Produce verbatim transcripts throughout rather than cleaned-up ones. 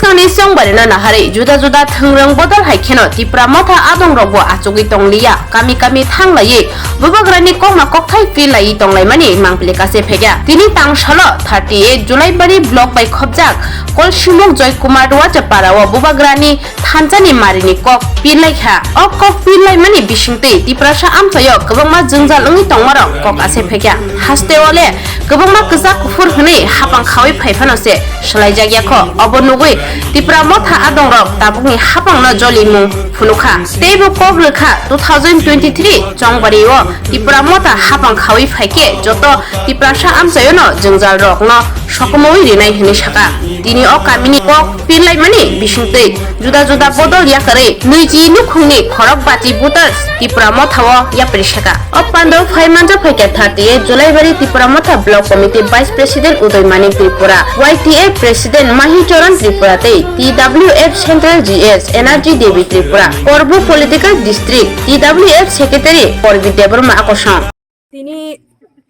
Thani chongbarino naharwi juda juda thwngrwng bodol hai kheno Tipra Motha adongrokbo achugwi tongliya, kami kami thanglaiwi bubagrani kokma kokthai pillaiwi tonglaimani mangpili kase phekya. Tini tangsalo thirty eight Julaibari block bai khopjak Kolsimuk Joy Kumar Rwachapara o bubagrani thansani marini kok pillaikha. O kok pillaimani bisingtwi Tiprasa amchaio kwbangma jwngjal wngwi tongmarok kok ase phekya. Haste ole kwbangma kwchak kuphur hwnwi hapang khawi phaiphano se swlaijakya kho. Obo nugwi Tipra Motha adongrok tabukni hapangno jolimung phunukha. Teibo kok rwkha two thousand twenty-three chongbari o Tipra Motha hapang khawi phaikhe joto Tiprasa amchaiono jwngjalrokno sokomorwi rinai hwnwi saka. Tini o kamini kok pillaimani bisingtwi juda juda bodol yakarwi nui G nukhungni khorok bati voters Tipra Motha o yapri saka. O pando phai manjak phaikha thirty eight Julaibari Tipra Motha Block Committee Vice President Udoy Manik Tripura, Y T F President Mahi Choran Tripura tei T W F Central G S Energy Devi Tripura, Korbu Political District T W F Secretary Korbi Debbarma Akosong. Tini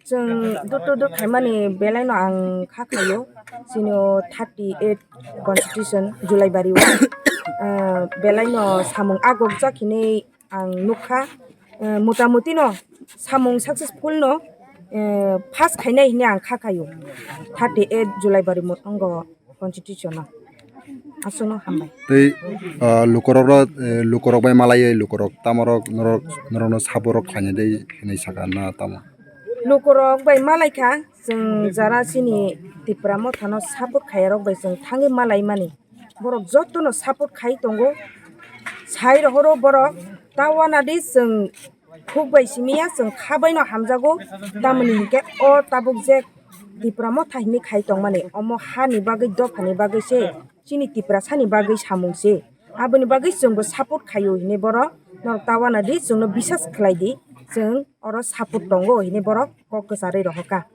chwng dutur dur khaimani belaino ang kha khaio, chini o thirty eight constitution Julaibari o, ah, belaino samung agokjak hinwi ang nukha, ah, motamotino samung successful no, ah, pass khainai hinwi ang kha khaio thirty eight Julaibari mo-, ongo constitution o. Aswkno hambai. Tei, ah, lukorokno, eh, lukorok bai malaiwi lukorok tamorok norok, norokno saborok khlaina de hinwi saka na tamo? Lukorok bai malaikha, chwng jara chini Tipra Mothano support khaiyarok bai chwng thangwi malaimani. Borok jotono support khai tongo. Sai rohoro borok ta wanadi chwng khuk bai simi ya, chwng kha baino hamjago. Tamoni hinkhe o tabuk je Tipra Motha hinwi khai tongmani, omo hani bagwi, dophani bagwi se chini Tiprasani bagwi samung se. Aboni bagwi chwngbo support khaio hinwi borok norok ta wanadi, chwngno bisas khlai di, chwng oro support tongo hinwi borok kok kwcharwi rohorkha.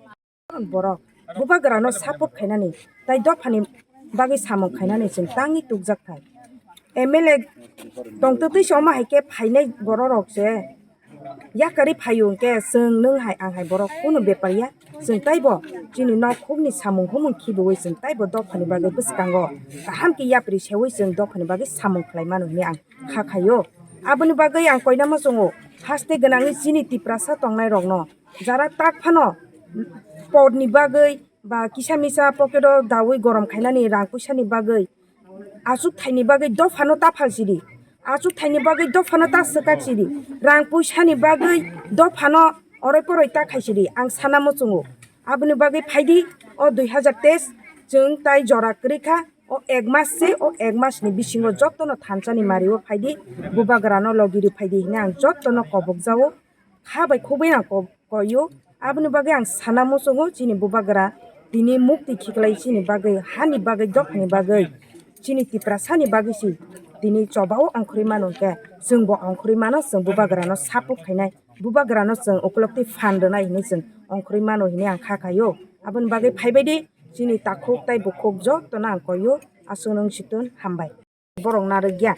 Borok bubagrano support khainani tai dophani bagwi samung khainani chwng tangwi tukjak thai. M L A tongtwtwi se omo hai khe phainai bororok se yakarwi phaio hwnkhe chwng nwng hai ang hai borok kunu bepar ya. Chwng taibo chini nok hukni samung humung khibiwi chwng taibo dophani bagwi bwskango kaham khe yapri sewi chwng dophani bagwi samung khlai mano hinwi ang kha khaio. Aboni bagwi ang koinama chwngo, haste gwnangwi chini Tiprasa tongnairokno jara tak phano porni bagwi ba kisa misa pocket o dawi gorom khainani rang puisani bagwi, achuk thaini bagwi dophano ta phal sidi, achuk thaini bagwi dophano ta swkak sidi, rang puisani bagwi dophano oroi poroi ta khai sidi, ang sana muchungo. Aboni bagwi phaidi o dui hazar teis chwng tai jora kwrwi kha, o ek mas se, o ek mas ni bisingo jotono thansani mario phaidi, bubagrano logi rw phaidi hinwi ang jotono kobokjao. Kha bai khubui ang ko-, koio. Aboni bagwi ang sana muchungo chini bubagra tini mukti khiklai chini bagwi, hani bagwi, dophani bagwi, chini Tiprasani bagwi si tini chobao ongkhorwi mano hwnkhe chwngbo ongkhorwi mano, chwng bubagrano support khainai, bubagrano chwng ukulok twi phan rwnai hinwi chwng ongkhorwi mano hinwi ang kha khaio. Aboni bagwi phaibaidi chini takhuk tai bukhuk jotono ang koio, aswkno wng situn hambai. Borok narwkya.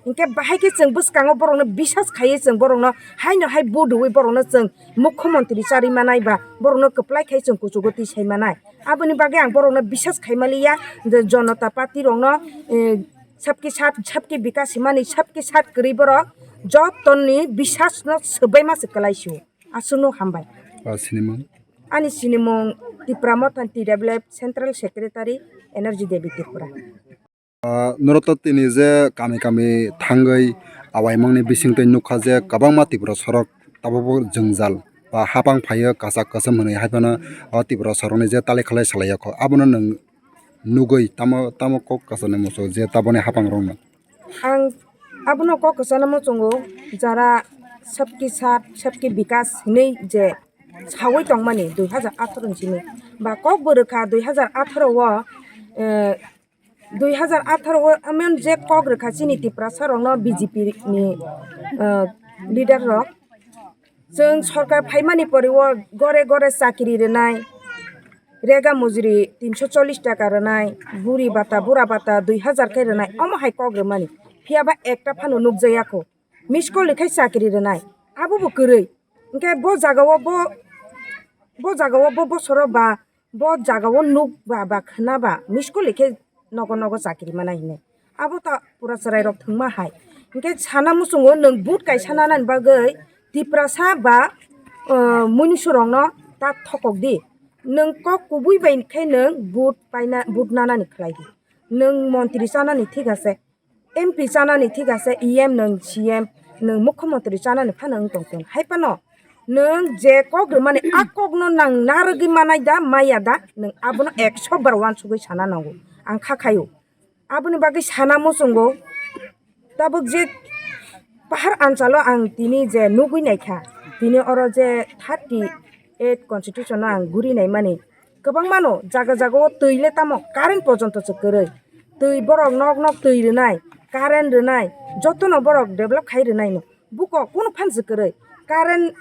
Hinkhe bahai khe chwng bwskango borokno bisas khaiwi chwng borokno haino hai buduwi borokno chwng mukhyamantri charwi manai ba borokno kwplai khai chwng kuchugo twi sai manai. Aboni bagwi ang borokno bisas khai maliya je Janata Party rokno, eh, sabki sat, sabki bikas himani sabki sat kwrwi borok jotoni bisasno swbai ma se kwlai sio. Aswkno hambai. Ah, sinimung? Ani sinimung Tipra Motha T W F Central Secretary Energy Devi Tripura. Ah, norok to tini je kami kami thangwi awaimangni bisingtwi nukha je kwbangma Tripura sorok tabukbo jwngjal ba hapang phaio kwchak kwcham hwnwi, haiphano o Tripura sorokni je tali khalai salaio kho, abono nwng nugwi tamo tamo kok kwchani muchung je taboni hapangrokno? Ang abono kok kwchana muchungo, jara sabki sat, sabki bikas hinwi je sawi tongmani dui hazar atharo ni simi ba kok bo rwkha dui hazar atharo o, eh, dui hazar atharo o emon je kok rwkha chini Tiprasa rokno B J P ni, eh, leader rok. Chwng sorkar phaimani pore o gore gore chakri rwnai, rega mujri tinso chollish taka rwnai, buri bata, bura bata dui hazar khe rwnai, omo hai kok rwmani. Phiya ba ekta phano nukjaya kho. Miss call rwkhai chakri rwnai. Abo bo kwrwi. Hinkhe bo jagao bo, bo jagao bo bosoro ba, bo jagao nuk ba, ba khna ba, miss call rwkhe nogo nogo chakri mana hinwi. Abo ta pura chwrairok thwngma hai. Hinkhe sana muchungo nwng vote kaisa nanani bagwi Tiprasa ba, uh, munuisurokno ta thokok di. Nwng kok kubui bai khe nwng vote paina, vote nanani khlai di. Nwng montri chanani thik ase, M P chanani thik ase, E M nwng C M, nwng mukhyamantri chanani phano wng tong ton. Hai phano nwng je kok rwmani a kokno nang narwgwi manai da, maya da, nwng abono ekso bar uansugwi sana nango. Ang kha khaio. Aboni bagwi sana muchungo. Tabuk je pahar anchalo ang tini je nugwi naikha, tini oro je thirty eight constitution no ang guri naimani, kwbangmano jaga jaga o twi le tamo current porjonto se kwrwi. Twi borok nok nok twi rwnai, current rwnai, jotono borok develop khai rwnai no. Buko kunu phan se kwrwi. Current,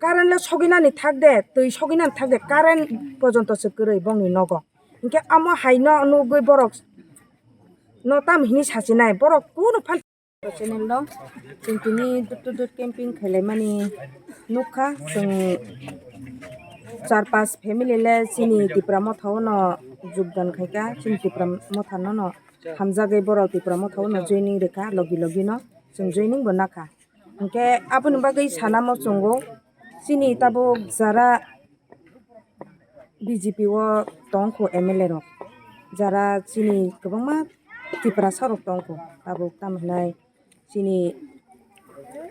current le soginani thak de, twi soginani thak de, current porjonto se kwrwi bongni nogo. Hinkhe amo hai no nugwi borok no tam hini sachinai, borok kunu phan channel no chwng tini door to door camping khailaimani nukha. Chwng char pas family le chini Tipra Motha o no jogdan khaikha, chini Tipra Motha no no hamjagwi borok Tipra Motha o no joining rwkha, logi logi no chwng joining bo nakha. Hinkhe aboni bagwi sana muchungo chini tabuk jara B J P o tongkho M L A rok, jara chini kwbangma Tiprasa rok tongkho, tabuk tamo hinai chini,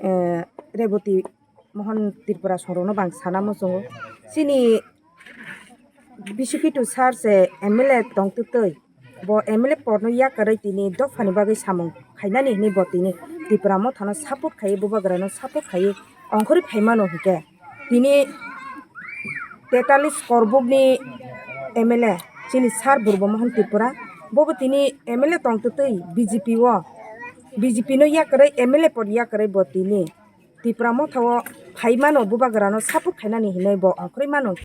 eh, Reboti Mohan Tripura song rokno bang sana muchungo. Chini B C P to sir se M L A tong twtwi, bo M L A porno yakarwi tini dophani bagwi samung khainani hinwi bo tini Tipra Mothano support khaiwi, bubagrano support khaiwi ongkhorwi phaimano hinkhe. Tini tetalis korbukni M L A chini sir Burbo Mohan Tripura, bobo tini M L A tong twtwi B J P o, B J P no yakarwi, M L A por yakarwi bo tini Tipra Motha o phaimano, bubagrano support khainani hinwi bo ongkhorwi mano.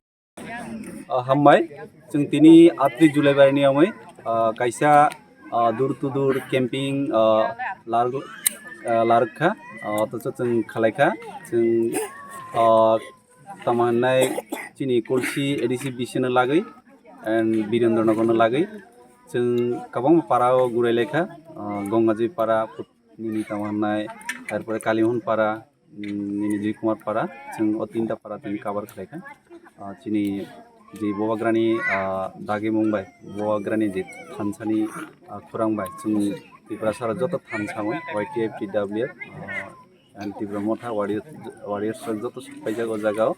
Ah, hambai, chwng tini atri July barini amwi, ah, kaisa, ah, door to door camping, ah, lar-, ah, larwkha, ah, otocho chwng khalaikha, chwng, ah, tamo hwnai chini Kulsi A D C B C no lagwi and Birendra Nagar no lagwi, chwng kwbangma para o gurai laikha, ah, Gongajui para, nini tamo hwnai, tarpore Kalimohon para, mm, nini Joy Kumar para, chwng o tinta para tini cover khlaikha. Ah, chini je bubagrani, ah, dagimung bai, bubagrani je thansani, ah, khurang bai, chwng Tiprasa rok joto thansa mung, Y T F, T W F, ah, and Tipra Motha warrior, warriors rok joto sok paijak o jaga o.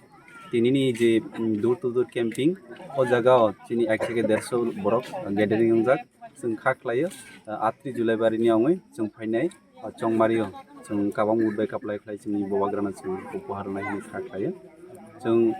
Tinini je, mm, door to door camping, o jaga o chini ek theke derso borok gathering wngjak. Chwng kha khlaio, ah, atri July barini ongwi chwng phainai, ah, Chongmari o chwng kabang wood bai kaplai khlai chini bubagrano chwng upahar rwnai hinwi kha khlaio. Chwng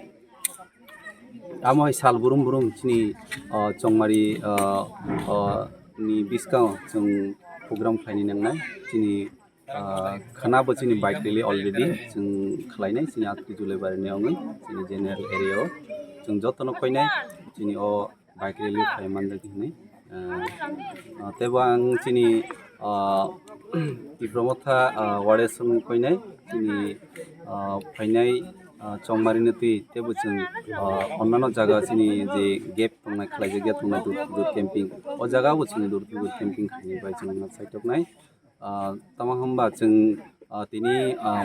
amo hai sal brum brum chini, ah, Chongmari, ah, ah, ni bwskango chwng program khlaini nangnai. Chini, ah, khana bo chini bike rally already chwng khlainai chini atri July barini ongwi chini general area o chwng jotono koinai chini o bike rally khai manjak hinwi. Ah, ah, teibo ang chini, ah, Tipra Motha, ah, warriors rokno koinai chini, ah, phainai, ah, Chongmari no twi teibo chwng, ah, onnano jaga chini je gap tongnai khlaijak ya tongnai door to door camping, o jaga bo chini door to door camping khainai bai chwng saitok nai. Ah, tamo hwnba chwng, ah, tini, ah,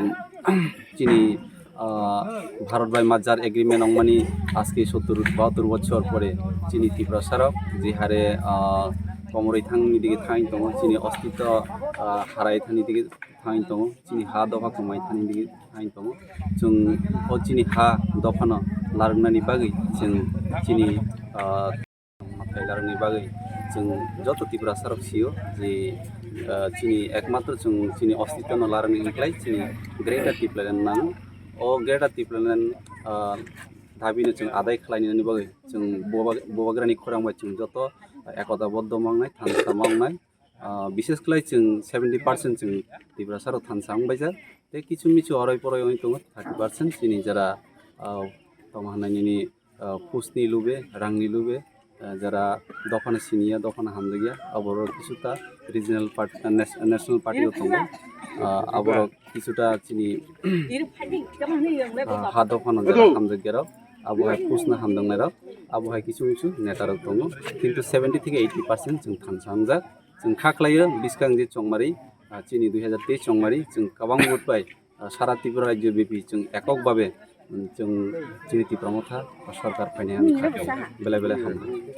chini, ah, Bharat bai Majjar agreement wngmani aske sottur bahattur bochor pore chini Tiprasa rok je hare, ah, komorwi thangni dige thangwi tongo, chini ostitw, ah, harai thani dige thangwi tongo, chini ha dopha kwmai thani dige thangwi tongo. Chwng o chini ha dophano larwknani bagwi chwng chini, ah, Mathai larwkni bagwi chwng joto Tiprasa rok sio je, ah, chini ekmatro chwng chini ostitwno larwkni wngkhlai chini Greater Tipraland nango. O Greater Tipraland, ah, dabino chwng adai khlainani bagwi chwng buba-, bubagrani khorang bai chwng joto ekota boddo mangnai, thansa mangnai. Ah, bishes khlai chwng seventy percent chwng Tiprasa rok thansa wngbaijak. Tei kichu michu oroi poroi wngwi tongo thirty percent chini jara, ah, tamo hwnai nini, ah, phusni lube, rangni lube, ah, jara dophano siniya, dophano hamjakya, aborok kisuta regional party, ah, nas-, national party o tongo. Ah, aborok kisuta chini, ah, ha dophano jara hamjakya rok, abo hai phusno hamjaknai rok. Abo hai kisu kisu neta rok tongo, kintu seventy theke eighty percent chwng thansa wngjak. Chwng kha khlaio bwskang je chongmari, ah, chini dui hazar teis chongmari chwng kwbang vote bai, ah, sara Tripura rajyo bepi chwng ekok babe, um, chwng chini Tipra Motha sorkar phainai ang kha belai belai hamkha.